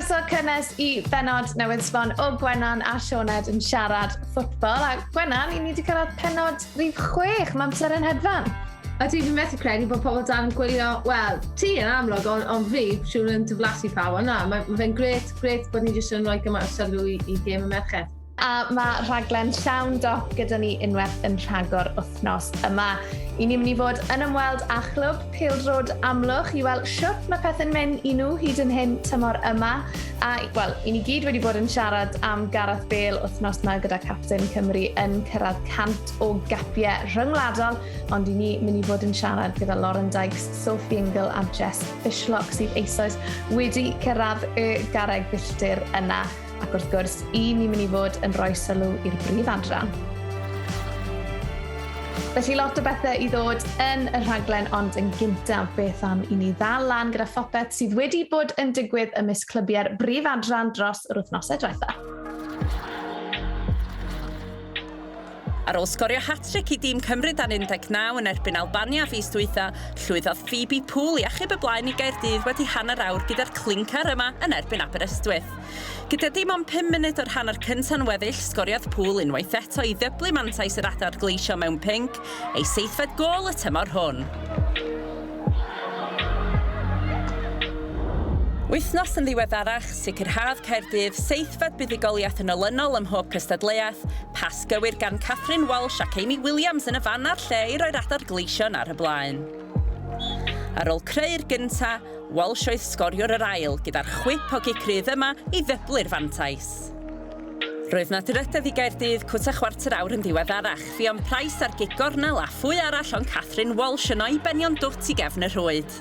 Croeso cynnes i benod newydd sbon o Gwenan a Sioned yn siarad ffwtbol. A Gwenan, i ni wedi cyrraedd penod rhif 6, mae amser yn hedfan. A dwi fi methu credu bod pobl dal yn gwylio, wel, ti yn amlwg, ond on fi, siŵr yn diflasu pawb, ond na, mae ma fe'n gret, gret bod ni jyst yn rhoi gymaint o sylw i, i gêm y merched. A mae rhaglen llawn dop gyda ni unwaith yn rhagor wythnos yma. I ni'n mynd i fod yn ymweld â chlwb Pêl-droed Amlwch i weld shwt mae pethau'n mynd i nhw hyd yn hyn tymor yma. A, wel, i ni gyd wedi bod yn siarad am Gareth Bale wythnos yma gyda capten Cymru yn cyrraedd 100 o gapiau rhyngwladol, ond i ni mynd i fod yn siarad gyda Lauren Dykes, Sophie Ingle a Jess Fishlock sydd eisoes wedi cyrraedd y garreg filltir yna. Ac wrth gwrs, i ni'n mynd i fod yn rhoi sylw i'r brif adran. Felly lot o bethau i ddod yn y rhaglen, ond yn gyntaf, beth am i ni ddal lan gyda phopeth sydd wedi bod yn digwydd ymysg clybiau'r brif adran dros yr wythnosau diwetha. Ar ôl sgorio hat-tric i dîm Cymru dan 19 yn erbyn Albania fis dwytha, llwyddodd Phoebe Poole i achub y blaen i Gaerdydd wedi hanner awr gyda'r clincar yma yn erbyn Aberystwyth. Gyda dim ond pum munud o'r hanner cynta'n weddill, sgoriodd Poole unwaith eto i ddyblu mantais yr adar gleisio mewn pinc, ei seithfed gôl y tymor hwn. Wythnos yn ddiweddarach, sicrhaodd Caerdydd seithfed buddugoliaeth yn olynol ym mhob cystadleuaeth, pas gywir gan Catherine Walsh ac Amy Williams yn y fan a'r lle i roi'r adar gleision ar y blaen. Ar ôl creu'r gynta', Walsh oedd sgoriwr yr ail, gyda'r chwip o gic rydd yma i ddyblu'r fantais. Roedd 'na drydedd i Gaerdydd cwta chwarter awr yn ddiweddarach. Ffion Price ar gic gornel a phwy arall ond Catherine Walsh yno i benio'n dwt i gefn y rhwyd.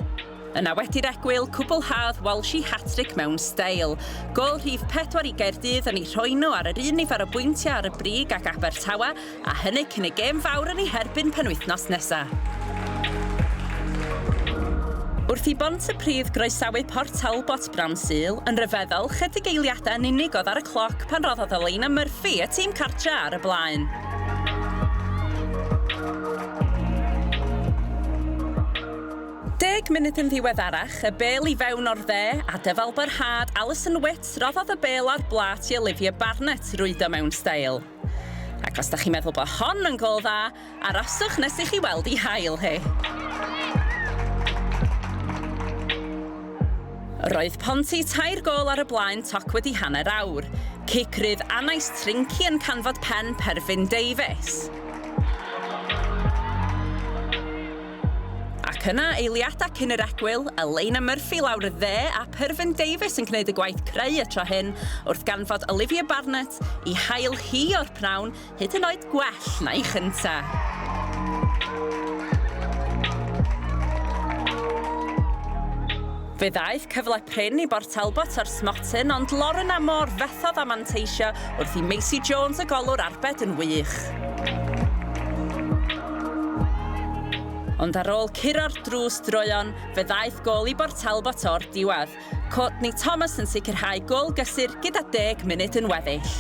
Yna wedi'r egwyl, cwblhaodd Walsh ei hatric mewn steil. Gôl rhif 4 i Gaerdydd yn eu rhoi nhw ar yr un nifer o bwyntiau ar y brig ag Abertawe, a hynny cyn y gêm fawr yn eu herbyn penwythnos nesa. Wrth i Bontypridd groesawu Port Talbot bnawn Sul, yn ryfeddol, chydig eiliadau yn unig oedd ar y cloc pan roddodd Elaina Murphy y tîm cartre ar y blaen. Deg munud yn ddiweddarach, y bêl i fewn o'r dde, a dyfalbarhad Alison Witt roddodd y bêl ar blât i Olivia Barnett rwydo mewn steil. Ac os da chi'n meddwl bod hon yn gôl dda, aroswch nes i chi weld i hael hi. Roedd Ponty tair gôl ar y blaen toc wedi hanner awr. Cic rydd Anais Trinci yn canfod pen Perfin Davies. Ac yna, eiliadau cyn yr egwyl, Elaina Murphy lawr y dde a Pyrfyn Davies yn gwneud y gwaith creu y tro hyn wrth ganfod Olivia Barnett i hael hi o'r pnawn hyd yn oed gwell na'i chynta. Fe ddaeth cyfle prin i Bort Talbot o'r smotyn ond Lauren Amor fethodd â manteisio wrth i Maisie Jones y golwr arbed yn wych. Ond ar ôl curo'r drws droeon, fe ddaeth gôl i Bort Talbot o'r diwedd. Courtney Thomas yn sicrhau gôl gysur gyda deg munud yn weddill.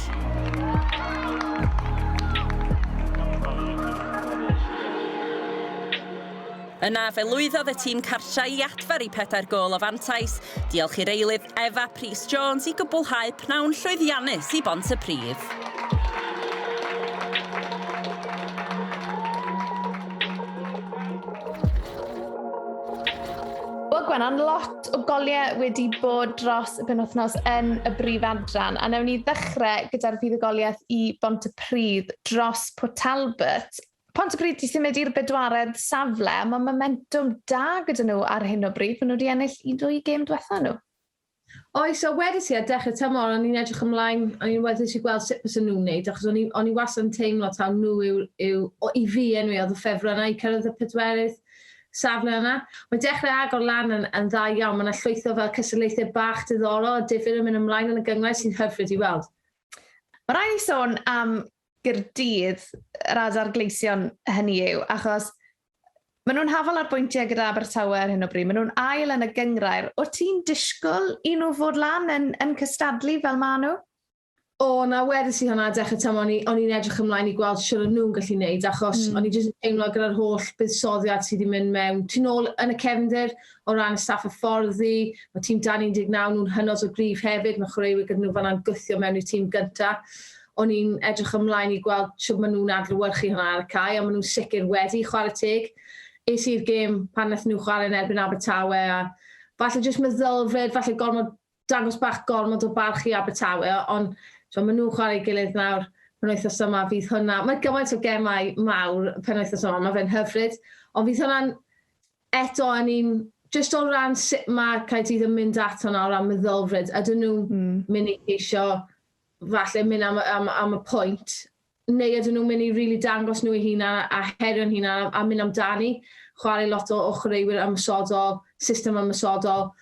Yna, fe lwyddodd y tîm cartra i adfer eu pedair gôl o fantais, diolch i'r eilydd Efa Prys Jones i gwblhau pnawn llwyddiannus i Bontypridd. Wel Gwenan, lot o goliau wedi bod dros y penwythnos yn y brif adran, a newn ni ddechrau gyda'r fuddugoliaeth i Bontypridd dros Port Talbot. Pontypridd 'di symud i'r bedwaredd safle, a mae momentum da gyda nhw ar hyn o bryd. Maen nhw wedi ennill i ddwy gêm diwetha nhw. Oes, so wedys i ar dechrau tymor, o'n i'n edrych ymlaen, o'n i'n wedys i gweld sut fysa nhw'n wneud, achos o'n i, o'n i wastad yn teimlo taw nhw yw, yw o, i fi anyway, oedd y ffefrynnau i cyrraedd y pedwerydd safle yna. Mae dechrau agor lan yn, yn dda iawn, mae yna llwyth o fel cystadlaethau bach diddorol a difyr yn mynd ymlaen yn y gynghrair sy'n hyfryd i weld. Mae rhaid i sôn am Gyrdydd, yr adar gleision hynny yw, achos maen nhw'n hafal ar bwyntiau gyda Abertawe ar hyn o bryd. Maen nhw'n ail yn y gynghrair. Wyt ti'n disgwyl i nhw fod lan yn, yn cystadlu fel maen nhw? O, na, wedes i hwnna dechrau tymor, o'n i'n edrych ymlaen i gweld sut o'n nhw'n gallu neud, achos o'n i jyst yn teimlo gyda'r holl buddsoddiad sydd wedi mynd mewn. Tu nôl yn y cefndir o ran y staff hyfforddi, mae tîm dan 19 nhw'n hynod o gryf hefyd, mae chwaraewyr gyda nhw fanna'n gwthio mewn i'r tîm gyntaf. O'n i'n edrych ymlaen i gweld sut maen nhw'n adlewyrchu hwnna ar y cae, a maen nhw'n sicr wedi chwarae teg. Es i'r gêm pan wnaethon nhw chwarae yn erbyn Abertawe, a falle jyst meddylfryd, falle gormod dangos bach gormod o barch i Abertawe, ond so, maen nhw'n chwarae gilydd nawr penwythnos yma, fydd hwnna, mae gymaint o gemau mawr penwythnos yma, mae fe'n hyfryd, ond fydd hwnna'n eto yn un, just o ran sut mae Caerdydd yn mynd at hwnna o ran meddylfryd, ydyn nhw'n mynd i geisio falle mynd am y pwynt, neu ydyn nhw'n mynd i really dangos nhw eu hunan a herio'n hunan a mynd amdani, chwarae lot o chwaraewyr ymosodol, system ymosodol,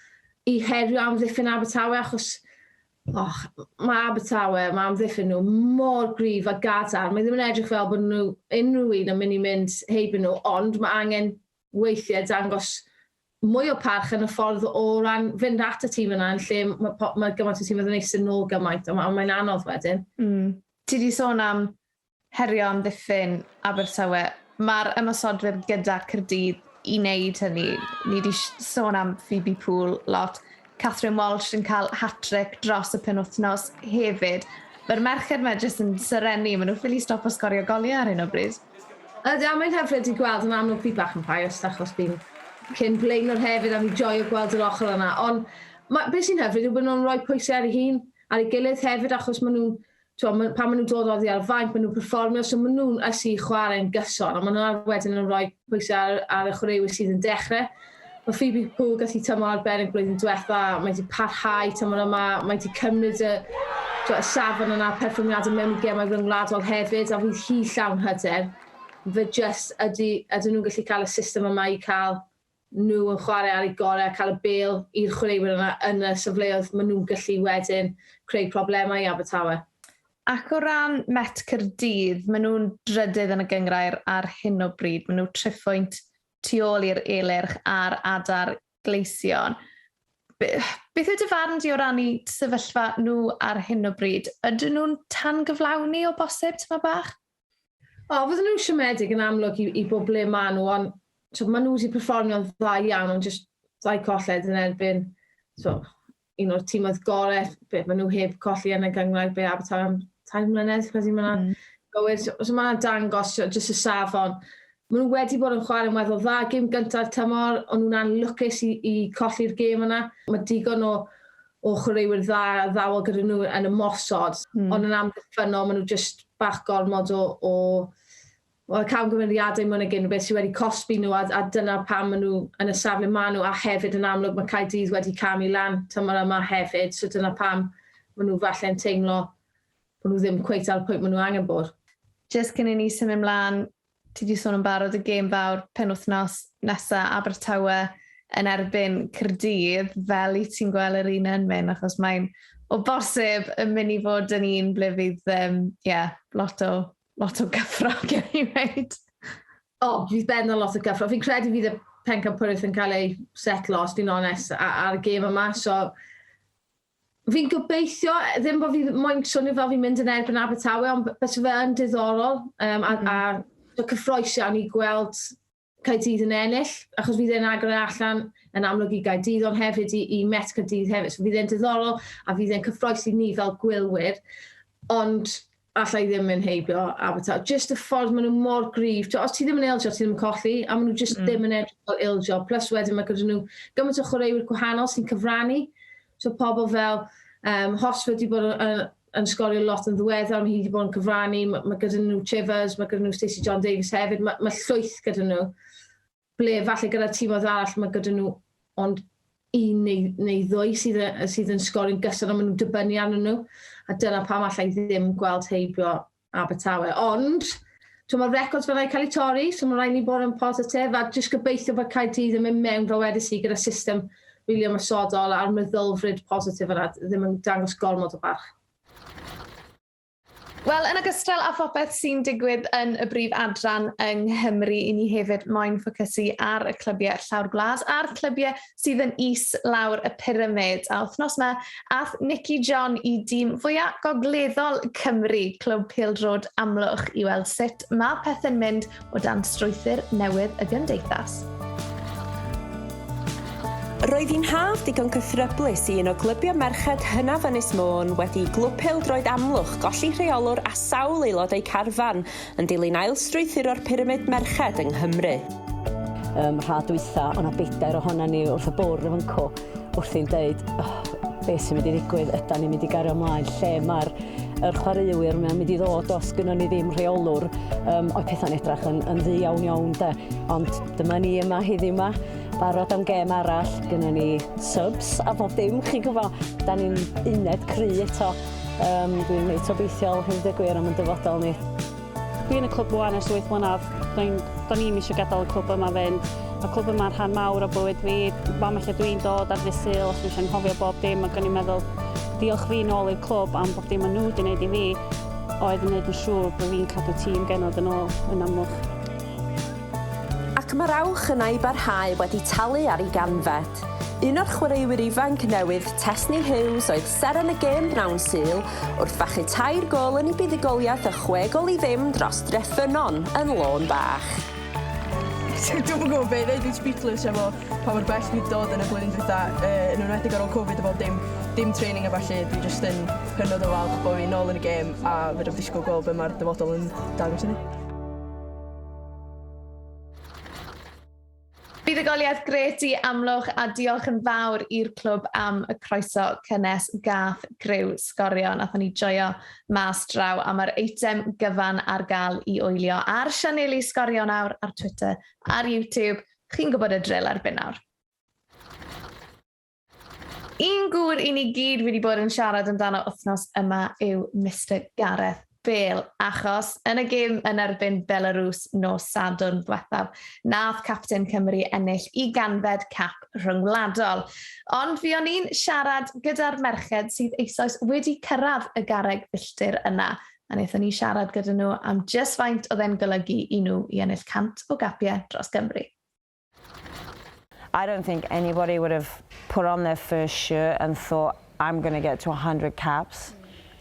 i herio amddiffyn Abertawe, achos oh, mae Abertawe, mae amddiffyn nhw mor gryf a gadarn. Mae ddim yn edrych fel bod nhw unrhyw un yn mynd i mynd heibio nhw, ond mae angen weithiau dangos mwy o parch yn y ffordd o ran fynd at y tîm yna yn lle mae gymaint o tîm yn eistedd nôl gymaint, a mae'n anodd wedyn. Ti di sôn am herio amddiffyn Abertawe. Mae'r ymosodwyr gyda Caerdydd i wneud hynny. Ni wedi sôn am Phoebe Poole lot. Catherine Walsh yn cael hat-trick dros y penwythnos hefyd. Mae'r merched yma jyst yn serennu. Maen nhw ffili stop o sgorio goliau ar hyn o bryd. Ydy, a mae'n hyfryd i gweld yn amlwg fi bach yn biased achos fi'n cyn blaenor hefyd a fi joio gweld yr ochr yna. Ond ma, beth sy'n hyfryd yw bod nhw'n rhoi pwysau ar ei hun, ar ei gilydd hefyd, achos maen nhw'n pan maen nhw'n dod oddi ar y fainc, maen nhw'n perfformio, so maen nhw'n ysu chwarae'n gyson, a maen nhw'n wedyn yn rhoi pwysau ar y chwaraewyr sydd yn dechrau. Mae Phoebe Poole gath i tymor arbennig blwyddyn diwetha, mae wedi parhau tymor yma, mae wedi cymryd y safon yna, perfformiadau mewn i gemau ryngwladol hefyd, a fydd hi llawn hyder. Fe just ydyn nhw'n gallu cael y system yma i cael nhw yn chwarae ar eu gorau, cael y bêl i'r chwaraewyr yna yn y safleoedd maen nhw'n gallu wedyn creu problemau i Abertawe. Ac o ran Met Caerdydd, maen nhw'n drydydd yn y gynghrair ar hyn o bryd. Maen nhw triphwynt tu ôl i'r Elyrch a'r Adar Gleision. Beth yw dy farn di o ran i sefyllfa nhw ar hyn o bryd? Ydyn nhw'n tan gyflawni o bosib, tyma bach? O, fydden nhw'n siomedig yn amlwg i bob ble maen nhw, ond so, maen nhw wedi perfformio'n dda iawn, ond just ddau colled yn erbyn so, un o'r tîmoedd gorau, be, maen nhw heb colli yn y gynghrair, be Abertawe am 3 mlynedd, credu maen gywir. So maen dangos just y safon. Maen nhw wedi bod yn chwarae'n weddol dda. Gêm gyntaf tymor, o'n nhw'n anlwcus i colli'r gêm yna. Mae digon o chwaraewyr dda a ddawel gyda nhw yn ymosod, ond yn amddiffynnol, maen nhw just bach gormod o camgymeriadau mewn ag unrhyw beth sydd wedi cosbi nhw a dyna pam maen nhw yn y safle maen nhw a hefyd yn amlwg mae Caerdydd wedi camu lan tymor yma hefyd, so dyna pam maen nhw falle'n teimlo bod nhw ddim cweit ar y pwynt maen nhw angen bod. Just cyn i ni symud ymlaen, ti wedi sôn yn barod y gêm fawr penwythnos nesaf Abertawe yn erbyn Caerdydd, fel i ti'n gweld yr un yn mynd, achos mae'n o bosib yn mynd i fod yn un ble fydd yeah, lot o gyffro gen i weid. O, oh, fydd ben o lot o gyffro. Fi'n credu fydd y pencampwriaeth yn cael ei setlo, os fi'n onest, ar y gêm yma. So, fi'n gobeithio, ddim bod fi moyn swnio fel fi'n mynd yn erbyn Abertawe, ond bys fe yn diddorol a cyffroes iawn i gweld Caerdydd yn ennill, achos fydd e'n agor allan yn amlwg i Gaerdydd, ond hefyd i Met Caerdydd hefyd. So fydd e'n diddorol a fydd e'n cyffroes i ni fel gwylwyr, ond allai ddim mynd heibio Abertawe. Just y ffordd maen nhw mor gryf. Os ti ddim yn ildio, ti ddim yn colli, a maen nhw just ddim yn edrych fel ildio. Plus wedyn mae gyda nhw gymaint o chwaraewyr gwahanol sy'n cyfrannu. So pobl fel Hosford wedi bod yn sgorio lot yn ddiweddar, mae hi wedi bod yn cyfrannu, mae gyda nhw Chivers, mae gyda nhw Stacey John Davies hefyd, mae llwyth gyda nhw. Ble falle gyda tîmoedd arall mae gyda nhw ond un neu ddwy sydd yn sgorio'n gyson a maen nhw'n dibynnu arnyn nhw. A dyna pam allai ddim gweld heibio Abertawe. Ond, mae'r records fel cael ei torri, so mae'n rhaid ni bod yn positif a jyst gobeithio bod Caerdydd yn mynd mewn fel wedys i gyda system rili ymosodol a'r meddylfryd positif yna ddim yn dangos gormod o barch. Wel, yn ogystal â phopeth sy'n digwydd yn y brif adran yng Nghymru, i ni hefyd moyn ffocysu ar y clybiau llawr gwlad a'r clybiau sydd yn is lawr y pyramid. A wythnos yma, ath Nicky John i dîm fwyaf gogleddol Cymru, Clwb Pêl-droed Amlwch, i weld sut mae pethau'n mynd o dan strwythur newydd y gymdeithas. Roedd hi'n haf digon cythryblus i un o glybiau merched hynaf Ynys Môn wedi i Glwb Pêl-droed Amlwch golli rheolwr a sawl aelod eu carfan yn dilyn ail-strwythuro'r pyramid merched yng Nghymru. Ym mha dwytha, o' 'na bedair ohona ni wrth y bwrdd yn fan'cw wrthi'n deud oh, beth sy'n mynd i ddigwydd, ydan ni'n mynd i gario ymlaen, lle mae'r yr chwaraewyr mae'n mynd i ddod os gynnon ni ddim rheolwr. Oedd pethau'n edrach yn, yn ddu iawn iawn de. Ond dyma ni yma heddiw yma, barod am gêm arall, gynnon ni subs a bob dim, chi'n gwybod. Da ni'n uned cry eto. Dwi'n reit obeithiol, hyn y gwir, am yn dyfodol ni. Dwi yn y clwb rwan ers 8 mlynedd. Do'n do'n i'm eisiau gadael y clwb yma fynd. Mae clwb yma'n rhan mawr o bywyd fi. Fama lle dwi'n dod ar ddydd Sul os dwi eisiau anghofio bob dim ac o'n i'n meddwl diolch fi nôl i'r clwb am bob dim maen nhw wedi gwneud i fi oedd yn gwneud yn siŵr bod fi'n cadw tîm genod yn ôl yn Amlwch. Ac mae'r awch yna i barhau wedi talu ar ei ganfed. Un o'r chwaraewyr ifanc newydd, Tesni Hughes, oedd seren y gêm bnawn Sul wrth fachu tair gôl yn ei buddugoliaeth o 6-0 dros Dreffynnon yn Lôn Bach. Dwi'm yn gwybod be i ddeud, dwi'n speechless efo pa mor bell dwi 'di dod yn y blwyddyn dwytha, yn enwedig ar ôl Covid a bob dim, dim training a ballu, dwi jyst yn hynod o falch bod fi nôl yn y gêm a fedrai'm disgwyl gweld be mae'r dyfodol yn dangos i ni. Buddugoliaeth grêt i Amlwch a diolch yn fawr i'r clwb am y croeso cynnes gath griw Sgorio. Nathon ni joio mas draw a mae'r eitem gyfan ar gael i wylio ar sianeli Sgorio nawr, ar Twitter, ar YouTube. Chi'n gwybod y drill erbyn nawr. Un gŵr i ni gyd wedi bod yn siarad amdano wythnos yma yw Mr Gareth Bale, achos yn y gêm yn erbyn Belarus nos Sadwrn ddiwethaf, nath capten Cymru ennill i ganfed cap rhyngwladol. Ond fi o'n i'n siarad gyda'r merched sydd eisoes wedi cyrraedd y garreg filltir yna, a wnaethon ni siarad gyda nhw am jyst faint oedd e'n golygu i nhw i ennill 100 o gapiau dros Gymru. I don't think anybody would have put on their first shirt and thought, I'm going to get to 100 caps.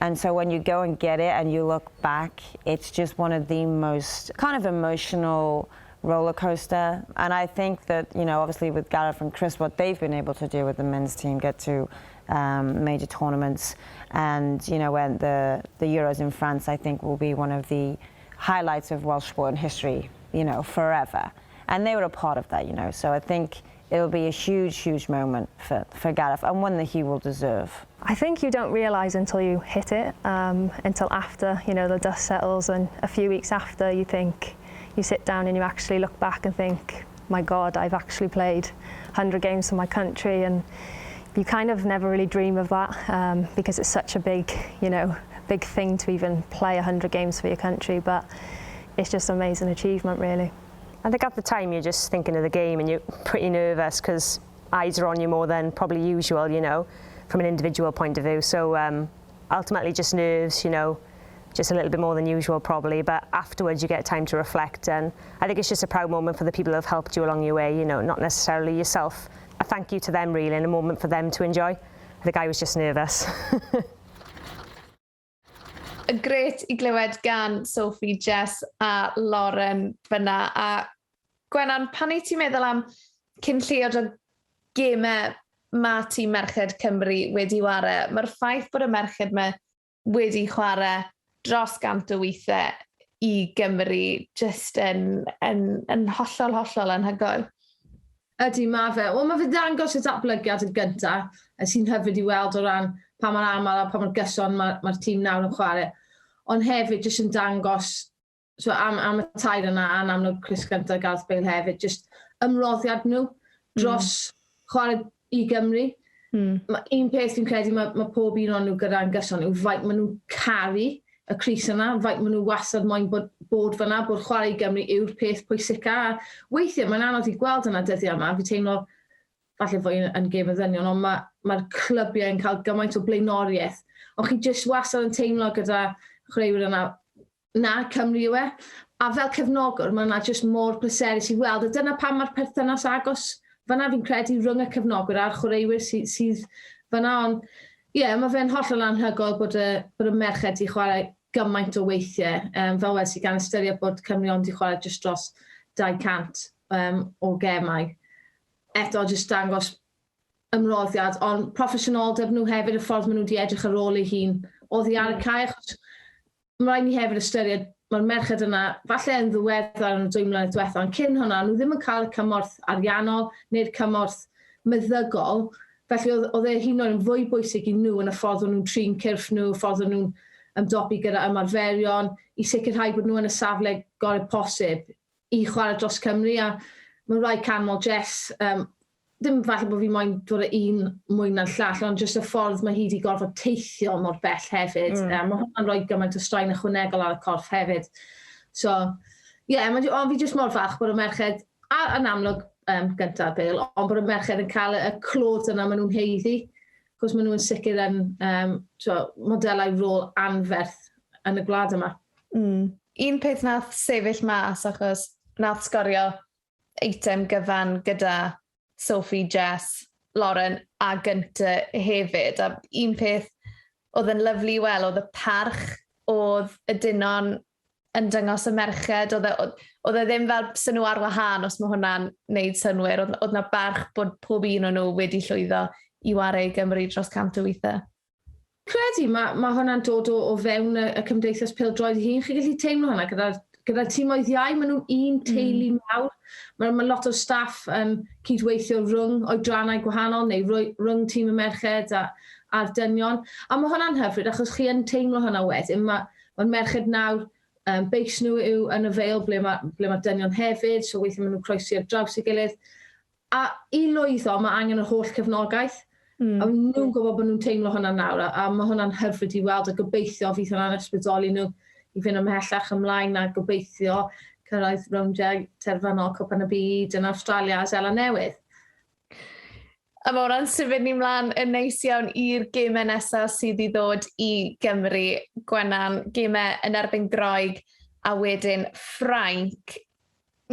And so when you go and get it and you look back, it's just one of the most kind of emotional roller coaster. And I think that, obviously with Gareth and Chris, what they've been able to do with the men's team, get to major tournaments. And, when the Euros in France, I think, will be one of the highlights of Welsh sport in history, forever. And they were a part of that. So I think it'll be a huge, huge moment for Gareth and one that he will deserve. I think you don't realise until you hit it, until after the dust settles and a few weeks after you think, you sit down and you actually look back and think, my God, I've actually played 100 games for my country, and you kind of never really dream of that because it's such a big thing to even play 100 games for your country, but it's just an amazing achievement, really. I think at the time you're just thinking of the game and you're pretty nervous because eyes are on you more than probably usual, from an individual point of view. So ultimately just nerves, just a little bit more than usual probably, but afterwards you get time to reflect, and I think it's just a proud moment for the people who have helped you along your way, not necessarily yourself. A thank you to them really, and a moment for them to enjoy. I think I was just nervous. Grêt i glywed gan Sophie, Jess a Lauren fyna. A Gwenan, pan i ti'n meddwl am cyn lleied o gemau mae tîm Merched Cymru wedi ware, mae'r ffaith bod y merched yma wedi chwarae dros 100 o weithiau i Gymru jyst yn hollol, hollol anhygoel. Ydy, mae fe. Wel, mae fe dangos y datblygiad yn gyntaf, a sy'n hyfryd i weld o ran pa mor aml a pa mor gyson mae'r tîm nawr yn chwarae. Ond hefyd, jyst yn dangos, so am y tair yna, a'n amlwg Chris Gunter, Gareth Bale hefyd, jyst ymroddiad nhw dros chwarae i Gymru. Ma, un peth fi'n credu mae pob un o'n nhw gyda'n gyson yw faint maen nhw'n caru y crys yna, faint maen nhw wastad moyn bod fyna, bod chwarae i Gymru yw'r peth pwysica. A weithiau mae'n anodd i gweld yna dyddiau yma, fi teimlo falle fwy yn gêm y ddynion, ond mae'r clybiau yn cael gymaint o blaenoriaeth. Ond chi jyst wastad yn teimlo gyda chwaraewyr yna, na, Cymru yw e. A fel cefnogwr, mae yna jyst mor pleserus i weld. A dyna pam mae'r perthynas agos fyna fi'n credu rhwng y cefnogwyr a'r chwaraewyr sydd, sydd fyna. Ond ie, yeah, mae fe'n hollol anhygoel bod y, bod y merched i chwarae gymaint o weithiau. Fel wedi gan ystyried bod Cymru ond i chwarae jyst dros 200 o gemau. Eto, jyst dangos ymroddiad, ond proffesiynoldeb nhw hefyd, y ffordd maen nhw wedi edrych ar ôl ei hun oddi ar y cae, achos mae rhaid ni hefyd ystyried, mae'r merched yna, falle yn ddiweddar yn y 2 mlynedd diwethaf, ond cyn hwnna, nhw ddim yn cael y cymorth ariannol neu'r cymorth meddygol, felly oedd e hyd yn oed yn fwy bwysig i nhw yn y ffordd o'n nhw'n trin cyrff nhw, y ffordd o'n nhw'n ymdopi gyda ymarferion, i sicrhau bod nhw yn y safle gorau posib i chwarae dros Cymru, a mae'n rhaid canmol Jess, ddim falle bod fi moyn dod o un mwy na'r llall, ond jyst y ffordd mae hi wedi gorfod teithio mor bell hefyd. Mae hwnna'n rhoi gymaint o straen ychwanegol ar y corff hefyd. So, ie, yeah, ond fi jyst mor falch bod y merched, a yn amlwg gyntaf Bill, ond bod y merched yn cael y clod yna maen nhw'n haeddu. Cos maen nhw'n sicr yn so, modelau rôl anferth yn y gwlad yma. Un peth nath sefyll mas achos nath sgorio eitem gyfan gyda Sophie, Jess, Lauren a Gunter hefyd. A un peth oedd yn lyfli wel, oedd y parch oedd y dynon yn dangos y merched, oedd e ddim fel sy'n nhw ar wahân os mae hwnna'n neud synwyr, oedd na barch bod pob un o'n nhw wedi llwyddo i wario i Gymru dros 100 o weithiau. Credu, mae hwnna'n dod o fewn y cymdeithas pêl-droed hun. Chi'n gallu teimlo hwnna gyda tîmoedd iau, maen nhw'n un teulu mawr. Mae lot o staff yn cydweithio rhwng oedrannau gwahanol neu rhwng tîm y merched a'r dynion. A mae hwnna'n hyfryd achos chi yn teimlo hwnna wedyn. Mae merched nawr, base nhw yw yn y Vale ble mae dynion hefyd, so weithiau maen nhw'n croesi ar draws ei gilydd. A i lwyddo, mae angen yr holl cefnogaeth. A nhw'n gwybod bod nhw'n teimlo hwnna nawr, a mae hwnna'n hyfryd i weld, a gobeithio fydd hwnna'n ysbrydoli nhw i fynd ymhellach ymlaen a gobeithio cyrraedd rowndiau terfynol Cwpan y Byd yn Awstralia a Seland Newydd. A mae hwnna'n symud ni mlaen yn neis iawn i'r gemau nesaf sydd i ddod i Gymru. Gwenan, gemau yn erbyn Groeg a wedyn Ffrainc.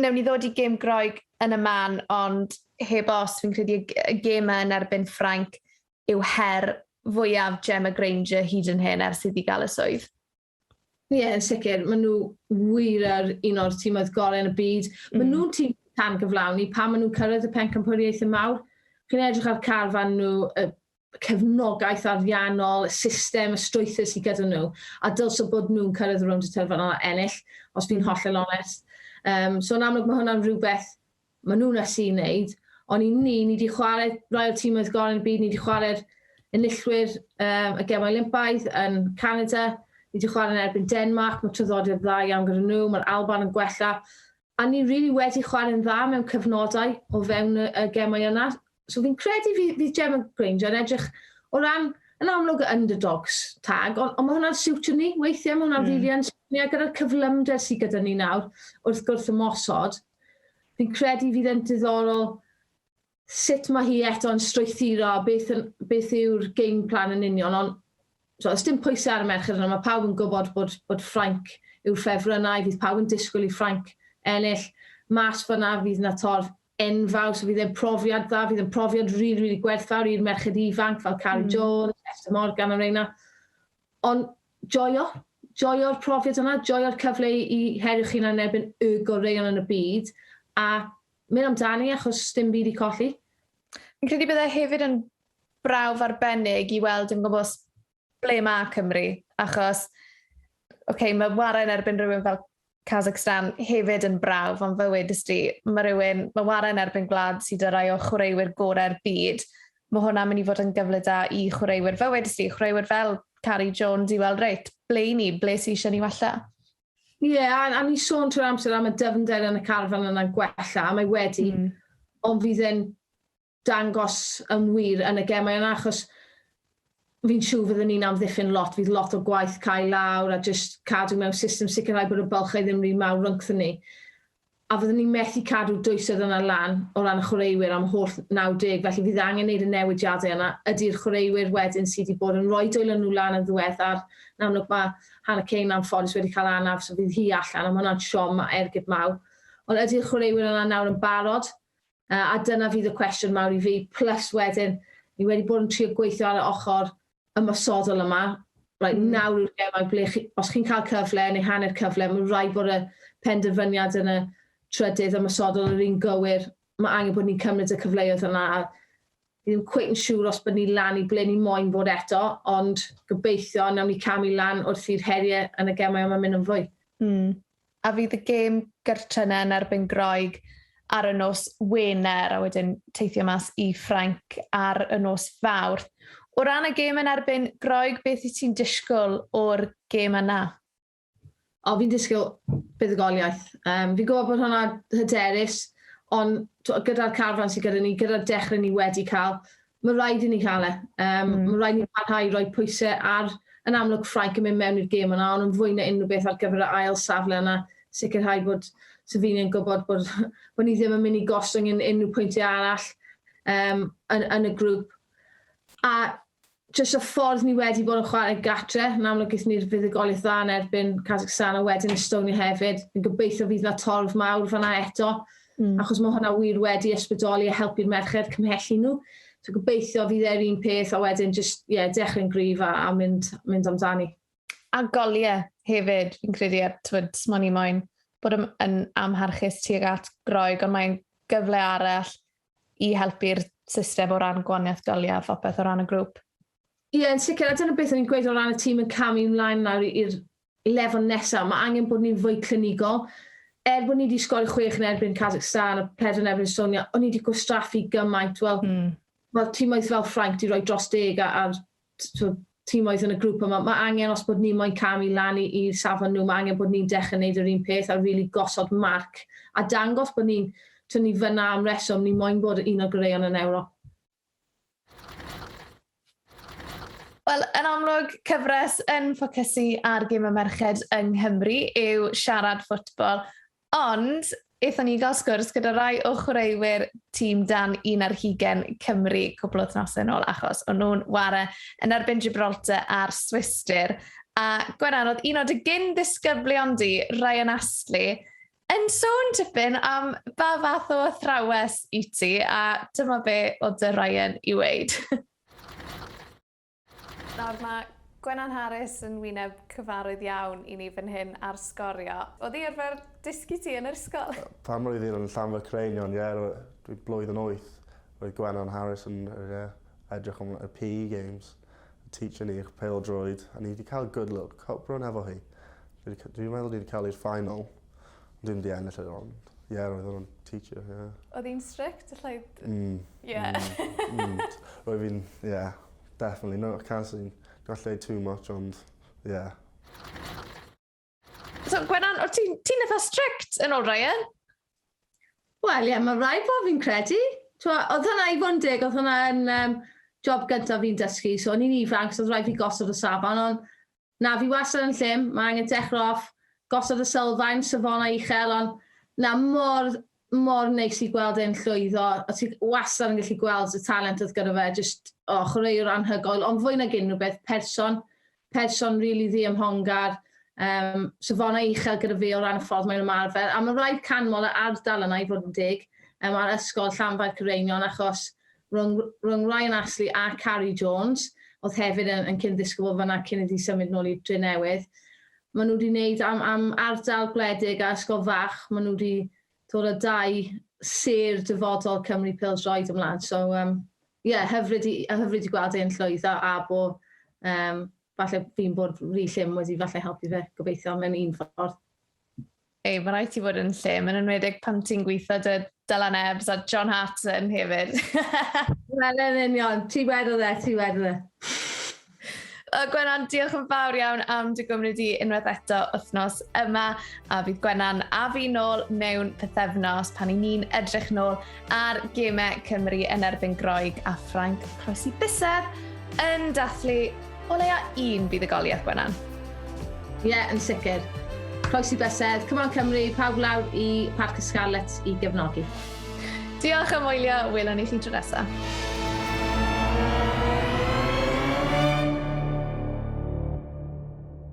Newn ni ddod i gêm Groeg yn y man, ond heb os, fi'n credu y gemau yn erbyn Ffrainc yw her fwyaf Gemma Grainger hyd yn hyn ers iddi gael y swydd. Ie, yeah, yn sicr. Maen nhw wir ar un o'r tîmoedd gorau yn y byd. Maen nhw'n tîm tan gyflawni pan maen nhw'n cyrraedd y pencampwriaethau mawr. Chi'n edrych ar carfan nhw, y cefnogaeth ariannol, y system, y strwythur sydd gyda nhw, a dylse bod nhw'n cyrraedd y rownd y terfynol a ennill, os fi'n hollol onest. So yn amlwg mae hwnna'n rhywbeth maen nhw'n ysu i wneud, ond i ni, ni wedi chwarae rai o'r tîmoedd gorau yn y byd, ni wedi chwarae'r enillwyr y Gemau Olympaidd yn Canada, ni wedi chwarae yn erbyn Denmark, mae traddodiad dda iawn gyda nhw, mae'r Alban yn gwella, a ni really wedi chwarae'n dda mewn cyfnodau o fewn y gemau yna. So fi'n credu fydd Gemma Grainger yn edrych o ran yn amlwg y underdogs tag, ond mae hwnna'n siwtio ni weithiau, mae hwnna'n really yn siwtio ni, a gyda'r cyflymder sydd gyda ni nawr wrth gwrs ymosod, fi'n credu fydd yn diddorol sut mae hi eto'n strwythuro a beth yw'r game plan yn union, ond so, oes dim pwysau ar y merched yna, mae pawb yn gwybod bod Ffrainc yw'r ffefrynnau, fydd pawb yn disgwyl i Ffrainc ennill. Mas fyna fydd na torf enfawr, so fydd e'n profiad dda, fydd e'n profiad rili, really, really gwerthfawr i'r merched ifanc fel Carrie Jones, Esther Morgan a reina. Ond joio, joio'r profiad yna, joio'r cyfle i herio chi'n yn erbyn y goreuon yn y byd, a mynd amdani achos dim byd i colli. Fi'n credu bydde hefyd yn brawf arbennig i weld yn gwybod ble mae Cymru, achos okay, mae warae yn erbyn rhywun fel Kazakhstan hefyd yn brawf, ond fel wedys di, mae rhywun, mae warae yn erbyn gwlad sydd â rai o chwaraewyr gorau'r byd, mae hwnna'n mynd i fod yn gyfle da i chwaraewyr, fel wedys di, chwaraewyr fel Carrie Jones i weld, reit, ble i ni, ble sydd eisiau ni wella? Ie, yeah, a ni sôn trwy'r amser am y dyfnder yn y carfan yna'n gwella, a mae wedi, ond fydd e'n dangos yn wir yn y gemau yna, achos fi'n siŵr fyddwn ni'n amddiffyn lot, fydd lot o gwaith cael lawr a just cadw mewn system sicrhau bod y bylchau ddim rhy mawr rhyngthyn ni. A fyddwn ni'n methu cadw dwysedd yna lan o ran y chwaraewyr am holl 90, felly fydd angen neud y newidiadau yna. Ydy'r chwaraewyr wedyn sydd wedi bod yn rhoi dwylo nhw lan yn ddiweddar, yn amlwg mae Hannah Cain anffodus wedi cael anaf, so fydd hi allan, a mae hwnna'n siom a ergyd mawr. Ond ydy'r chwaraewyr yna nawr yn barod? A dyna fydd y cwestiwn mawr i fi. Plus wedyn, ni wedi bod yn trio gweithio ar y ochr ymosodol yma. Right, nawr yw'r gemau ble chi, os chi'n cael cyfle neu hanner cyfle, mae'n rhaid bod y penderfyniad yn y trydydd ymosodol yr un gywir. Mae angen bod ni'n cymryd y cyfleoedd yna a fi ddim cweit yn siŵr os bod ni lan i ble ni moyn bod eto, ond gobeithio nawn ni camu lan wrth i'r heriau yn y gemau yma mynd yn fwy. A fydd y gêm gartre yna yn erbyn Groeg ar y nos Wener a wedyn teithio mas i Ffrainc ar y nos Fawrth. O ran y gêm yn erbyn Groeg, beth wyt ti'n disgwyl o'r gêm yna? O, fi'n disgwyl buddugoliaeth. Fi'n gwybod bod hwnna hyderus, ond gyda'r carfan sydd gyda ni, gyda'r dechrau ni wedi cael, mae rhaid i ni cael e. Mae rhaid i ni parhau i roi pwysau ar, yn amlwg Ffrainc yn mynd mewn i'r gêm yna, ond yn fwy na unrhyw beth ar gyfer yr ail safle yna, sicrhau bod Slovenia'n gwybod bod, bod ni ddim yn mynd i gostwng yn unrhyw pwyntiau arall um, yn, yn y grŵp. A jyst y ffordd ni wedi bod yn chwarae gatre, yn amlwg gaethon ni'r fuddugoliaeth dda yn erbyn Kazakhstan a wedyn Estonia hefyd. Fi'n gobeithio fydd 'na torf mawr fan'na eto, achos mae hwnna wir wedi ysbrydoli a helpu'r merched, cymhellu nhw. So gobeithio fydd e'r un peth a wedyn jyst, ie, yeah, dechrau'n gryf a, a mynd, mynd amdani. A goliau hefyd, fi'n credu, a twyd, smon i moyn bod yn, yn amharchus tuag at Groeg, ond mae'n gyfle arall i helpu'r system o ran gwaniaeth goliau a phopeth o ran y grŵp. Ie, yeah, yn sicr, a dyna beth o'n i'n gweud o ran y tîm yn camu ymlaen nawr i'r lefel nesaf. Mae angen bod ni'n fwy clinigol. Er bod ni wedi sgori chwech yn erbyn Kazakhstan a pedwar yn erbyn Estonia, o'n ni wedi gwastraffu gymaint. Wel, wel tîmoedd fel Ffrainc wedi rhoi dros deg ar tîmoedd yn y grŵp yma. Mae angen, os bod ni moyn camu lan i'r safon nhw, mae angen bod ni'n dechrau gwneud yr un peth a really gosod marc a dangos bod ni'n tynnu fyna am reswm, ni moyn bod un o'r goreuon yn Ewrop. Wel, yn amlwg, cyfres yn ffocysu ar gêm y merched yng Nghymru yw siarad ffwtbol, ond aethon ni gael sgwrs gyda rai o chwaraewyr tîm dan 21 Cymru cwpl o wythnosau yn ôl, achos o'n nhw'n ware yn erbyn Gibraltar a'r Swistir. A Gwenan, oedd un o dy gyn ddisgyblion di, Ryan Astley, yn sôn tipyn am ba fath o athrawes i ti, a dyma be oedd dy Ryan i weud. Nawr mae Gwenan Harris yn wyneb cyfarwydd iawn i ni fan hyn ar Sgorio. Oedd hi arfer dysgu ti yn yr ysgol? Pan roedd hi'n yn Llanfair Caereinion, ie, dwi blwyddyn wyth, roedd Gwenan Harris yn ie, edrych am y PE games, teacher ni pêl-droed, a ni wedi cael good little cup run efo hi. Dwi'n meddwl ni wedi cael i'r final, ond dwi'n wedi ennill e, ond ie, roedd o'n teacher, ie. Oedd hi'n strict? Allai... Ie. Roedd fi'n, ie. Definitely, no, I can't say, gallu dweud too much, ond, yeah. So, Gwenan, o ti'n ti eitha strict yn ôl Ryan? Wel, ie, yeah, mae rhaid bod fi'n credu. Oedd hwnna i fod yn deg, oedd hwnna yn um, job gyntaf fi'n dysgu, so o'n i'n ifanc, so oedd rhaid fi gosod y safon, ond na, fi wastad yn llym, mae angen dechrau off, gosod y sylfaen, safonau uchel, ond na, mor, mor neis i gweld e'n llwyddo. A ti wastad yn gallu gweld y talent oedd gyda fe, just, oh, chwaraewr anhygoel, ond fwy nag unrhyw beth, person, person really ddiymhongar, safonau uchel gyda fe o ran y ffordd mae'n ymarfer, a mae rhaid canmol y ardal yna i fod yn deg, a'r ysgol Llanfair Caereinion, achos rhwng, rhwng Ryan Astley a Carrie Jones, oedd hefyd yn, yn cyn ddisgybl fyna cyn iddi symud nôl i Drenewydd. Maen nhw wedi wneud am, am ardal gwledig a ysgol fach, maen nhw wedi dod â dau sêr dyfodol Cymru pêl-droed ymlaen. So, yeah, hyfryd i, hyfryd i gweld e'n llwyddo a bod um, falle fi'n bod rhy llym wedi falle helpu fe, gobeithio, mewn un ffordd. Ei, mae rhaid ti fod yn llym, yn enwedig pan ti'n gweithio dy Dylan Ebbs a John Hartson hefyd. Wel, yn union, ti wedodd e, ti wedodd e. Gwenan, diolch yn fawr iawn am dy gwmni di unwaith eto wythnos yma. A fydd Gwenan a fi nôl mewn pythefnos pan i ni'n edrych nôl ar gemau Cymru yn erbyn Groeg a Ffrainc. Croesi bysedd yn dathlu o leia un buddugoliaeth, Gwenan. Ie, yeah, yn sicr. Croesi bysedd, come on Cymru, pawb lawr i Parc y Scarlets i gefnogi. Diolch am wylio, welwn ni chi tro nesaf.